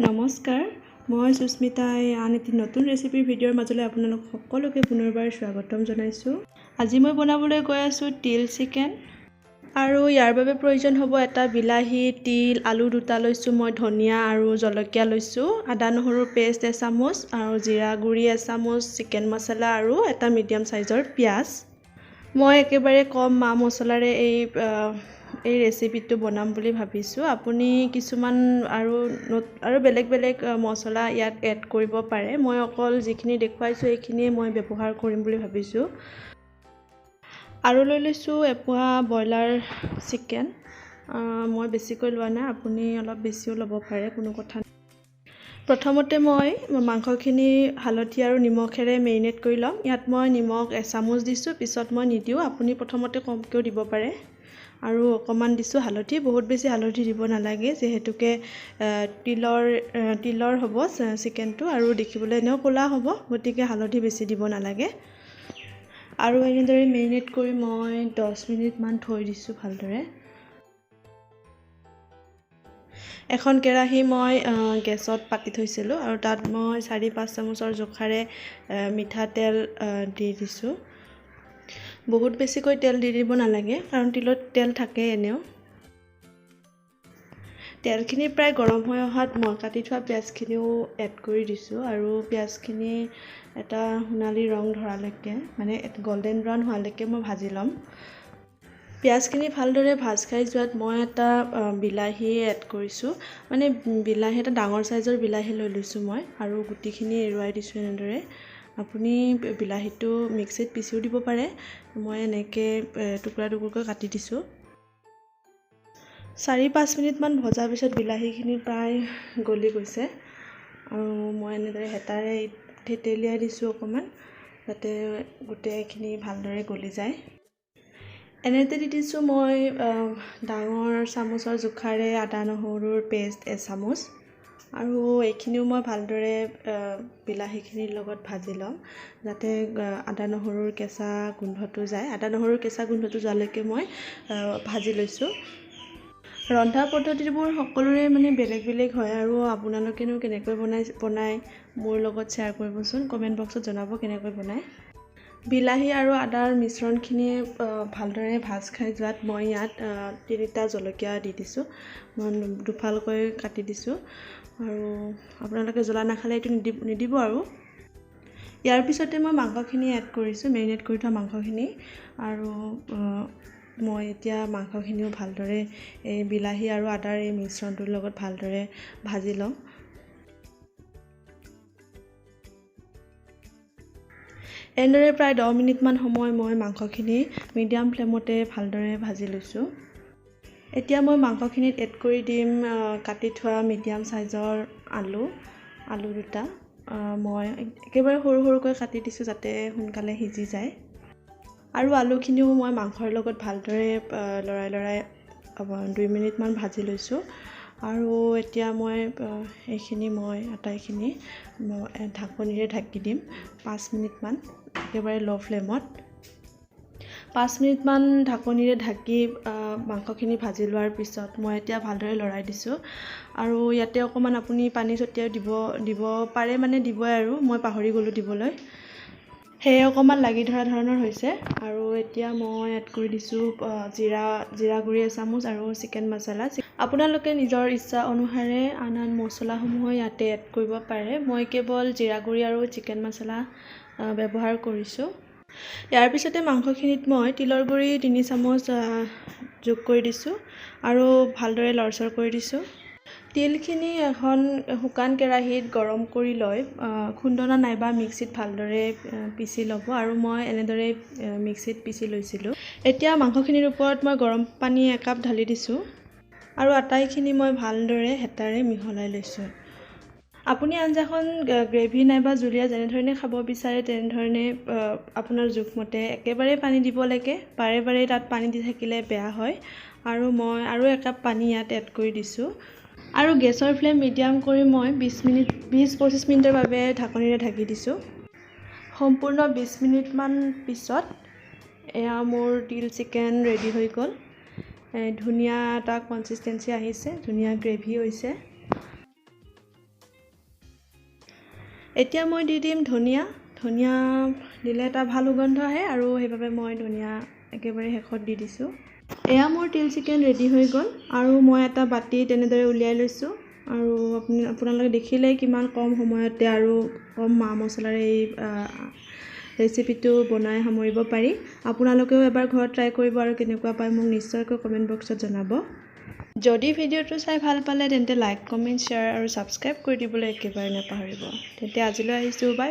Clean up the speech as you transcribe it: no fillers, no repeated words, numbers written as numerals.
নমস্কাৰ, মই সুস্মিতাই আন এটি নতুন ৰেচিপিৰ ভিডিঅ'ৰ মাজলৈ আপোনালোক সকলোকে পুনৰবাৰ স্বাগতম জনাইছোঁ। আজি মই বনাবলৈ গৈ আছোঁ তিল চিকেন আৰু ইয়াৰ বাবে প্ৰয়োজন হ'ব এটা বিলাহী, তিল, আলু দুটা লৈছোঁ মই, ধনিয়া আৰু জলকীয়া লৈছোঁ, আদা নহৰুৰ পেষ্ট এচামুচ আৰু জিৰা গুড়ি এচামুচ, চিকেন মছলা আৰু এটা মিডিয়াম চাইজৰ পিঁয়াজ। মই একেবাৰে কম মা মছলাৰে এই ৰেচিপিটো বনাম বুলি ভাবিছোঁ। আপুনি কিছুমান আৰু বেলেগ বেলেগ মছলা ইয়াত এড কৰিব পাৰে। মই অকল যিখিনি দেখুৱাইছোঁ সেইখিনিয়ে মই ব্যৱহাৰ কৰিম বুলি ভাবিছোঁ। আৰু লৈ লৈছোঁ এপোৱা ব্ৰইলাৰ চিকেন। মই বেছিকৈ লোৱা নাই, আপুনি অলপ বেছিও ল'ব পাৰে, কোনো কথা নাই। প্ৰথমতে মই মাংসখিনি হালধি আৰু নিমখেৰে মেৰিনেট কৰি ল'ম। ইয়াত মই নিমখ এচামুচ দিছোঁ, পিছত মই নিদিওঁ, আপুনি প্ৰথমতে কমকৈও দিব পাৰে। আৰু অকণমান দিছোঁ হালধি, বহুত বেছি হালধি দিব নালাগে, যিহেতুকে তিলৰ হ'ব চিকেনটো আৰু দেখিবলৈ এনেও ক'লা হ'ব, গতিকে হালধি বেছি দিব নালাগে। আৰু এনেদৰে মেৰিনেট কৰি মই 10 মিনিটমান থৈ দিছোঁ ভালদৰে। এখন কেৰাহী মই গেছত পাতি থৈছিলোঁ আৰু তাত মই 4-5 চামুচৰ জোখাৰে মিঠাতেল দি দিছোঁ। বহুত বেছিকৈ তেল দি দিব নালাগে, কাৰণ তিলত তেল থাকে এনেও। তেলখিনি প্ৰায় গৰম হৈ অহাত মই কাটি থোৱা পিঁয়াজখিনিও এড কৰি দিছোঁ আৰু পিঁয়াজখিনি এটা সোণালী ৰং ধৰালৈকে, মানে গল্ডেন ব্ৰাউন হোৱালৈকে মই ভাজি ল'ম। পিঁয়াজখিনি ভালদৰে ভাজ খাই যোৱাত মই এটা বিলাহী এড কৰিছোঁ, মানে বিলাহী এটা ডাঙৰ চাইজৰ বিলাহী লৈ লৈছোঁ মই আৰু গুটিখিনি এৰুৱাই দিছোঁ এনেদৰে। আপুনি বিলাহীটো মিক্সিত পিচিও দিব পাৰে, মই এনেকৈ টুকুৰা টুকুৰকৈ কাটি দিছোঁ। 4-5 মিনিটমান ভজাৰ পিছত বিলাহীখিনি প্ৰায় গলি গৈছে আৰু মই এনেদৰে হেতাৰে থেতেলিয়াই দিছোঁ অকণমান, যাতে গোটেইখিনি ভালদৰে গলি যায়। এনেতে দি দিছোঁ মই ডাঙৰ চামুচৰ জোখাৰে আদা নহৰুৰ পেষ্ট এচামুচ আৰু এইখিনিও মই ভালদৰে বিলাহীখিনিৰ লগত ভাজি ল'ম, যাতে আদা নহৰুৰ কেঁচা গোন্ধটো যায়। আদা নহৰুৰ কেঁচা গোন্ধটো যোৱালৈকে মই ভাজি লৈছোঁ। ৰন্ধা পদ্ধতিবোৰ সকলোৰে মানে বেলেগ বেলেগ হয় আৰু আপোনালোকেনো কেনেকৈ বনায় মোৰ লগত শ্বেয়াৰ কৰিবচোন, কমেণ্ট বক্সত জনাব কেনেকৈ বনায়। বিলাহী আৰু আদাৰ মিশ্ৰণখিনি ভালদৰে ভাজ খাই যোৱাত মই ইয়াত 3টা জলকীয়া দি দিছোঁ, মই দুফালকৈ কাটি দিছোঁ আৰু আপোনালোকে জ্বলা নাখালে এইটো নিদিব আৰু। ইয়াৰ পিছতে মই মাংসখিনি এড কৰিছোঁ, মেৰিনেট কৰি থোৱা মাংসখিনি আৰু মই এতিয়া মাংসখিনিও ভালদৰে এই বিলাহী আৰু আদাৰ এই মিশ্ৰণটোৰ লগত ভালদৰে ভাজি ল'ম। এনেদৰে প্ৰায় 10 মিনিটমান সময় মই মাংসখিনি মিডিয়াম ফ্লেমতে ভালদৰে ভাজি লৈছোঁ। এতিয়া মই মাংসখিনিত এড কৰি দিম কাটি থোৱা মিডিয়াম চাইজৰ আলু দুটা। মই একেবাৰে সৰু সৰুকৈ কাটি দিছোঁ যাতে সোনকালে সিজি যায়। আৰু আলুখিনিও মই মাংসৰ লগত ভালদৰে লৰাই লৰাই 2 মিনিটমান ভাজি লৈছোঁ। আৰু এতিয়া মই এইখিনি মই আটাইখিনি ঢাকনিৰে ঢাকি দিম 5 মিনিটমান, একেবাৰে ল' ফ্লেমত। 5 মিনিটমান ঢাকনিৰে ঢাকি মাংসখিনি ভাজি লোৱাৰ পিছত মই এতিয়া ভালদৰে লৰাই দিছোঁ। আৰু ইয়াতে অকণমান আপুনি পানী ছটিয়াই দিব পাৰে, মানে দিবই আৰু, মই পাহৰি গ'লোঁ দিবলৈ, সেয়ে অকণমান লাগি ধৰা ধৰণৰ হৈছে। আৰু এতিয়া মই এড কৰি দিছোঁ জিৰা গুড়ি এচামুচ আৰু চিকেন মছলা। আপোনালোকে নিজৰ ইচ্ছা অনুসাৰে আন আন মছলাসমূহো ইয়াতে এড কৰিব পাৰে। মই কেৱল জিৰা গুড়ি আৰু চিকেন মছলা ব্যৱহাৰ কৰিছোঁ। ইয়াৰ পিছতে মাংসখিনিত মই তিলৰ গুড়ি 3 চামুচ যোগ কৰি দিছোঁ আৰু ভালদৰে লৰচৰ কৰি দিছোঁ। তিলখিনি এখন শুকান কেৰাহীত গৰম কৰি লৈ খুন্দনা নাইবা মিক্সিত ভালদৰে পিচি ল'ব আৰু মই এনেদৰে মিক্সিত পিচি লৈছিলোঁ। এতিয়া মাংসখিনিৰ ওপৰত মই গৰম পানী একাপ ঢালি দিছোঁ আৰু আটাইখিনি মই ভালদৰে হেতাৰে মিহলাই লৈছোঁ। আপুনি আঞ্জাখন গ্ৰেভি নাইবা জুলীয়া যেনেধৰণে খাব বিচাৰে তেনেধৰণে আপোনাৰ জোখমতে একেবাৰে পানী দিব লাগে, বাৰে বাৰে তাত পানী দি থাকিলে বেয়া হয়। আৰু মই আৰু একাপ পানী ইয়াত এড কৰি দিছোঁ আৰু গেছৰ ফ্লেম মিডিয়াম কৰি মই 20-25 মিনিটৰ বাবে ঢাকনিৰে ঢাকি দিছোঁ। সম্পূৰ্ণ 20 মিনিটমান পিছত এয়া মোৰ তিল চিকেন ৰেডি হৈ গ'ল। ধুনীয়া এটা কনচিষ্টেঞ্চি আহিছে, ধুনীয়া গ্ৰেভি হৈছে। এতিয়া মই দি দিম ধনিয়া। ধনিয়া দিলে এটা ভাল সুগন্ধ আহে আৰু সেইবাবে মই ধনিয়া একেবাৰে শেষত দি দিছোঁ। এয়া মোৰ তিল চিকেন ৰেডি হৈ গ'ল আৰু মই এটা বাতিত এনেদৰে উলিয়াই লৈছোঁ। আৰু আপোনালোকে দেখিলেই কিমান কম সময়তে আৰু কম মা মছলাৰে এই ৰেচিপিটো বনাই সামৰিব পাৰি। আপোনালোকেও এবাৰ ঘৰত ট্ৰাই কৰিব আৰু কেনেকুৱা পায় মোক নিশ্চয়কৈ কমেণ্ট বক্সত জনাব। যদি ভিডিঅ'টো চাই ভাল পালে তেন্তে লাইক, কমেণ্ট, শ্বেয়াৰ আৰু ছাবস্ক্ৰাইব কৰি দিবলৈ একেবাৰে নাপাহৰিব। তেন্তে আজিলৈ আহিছোঁ, বাই বাই।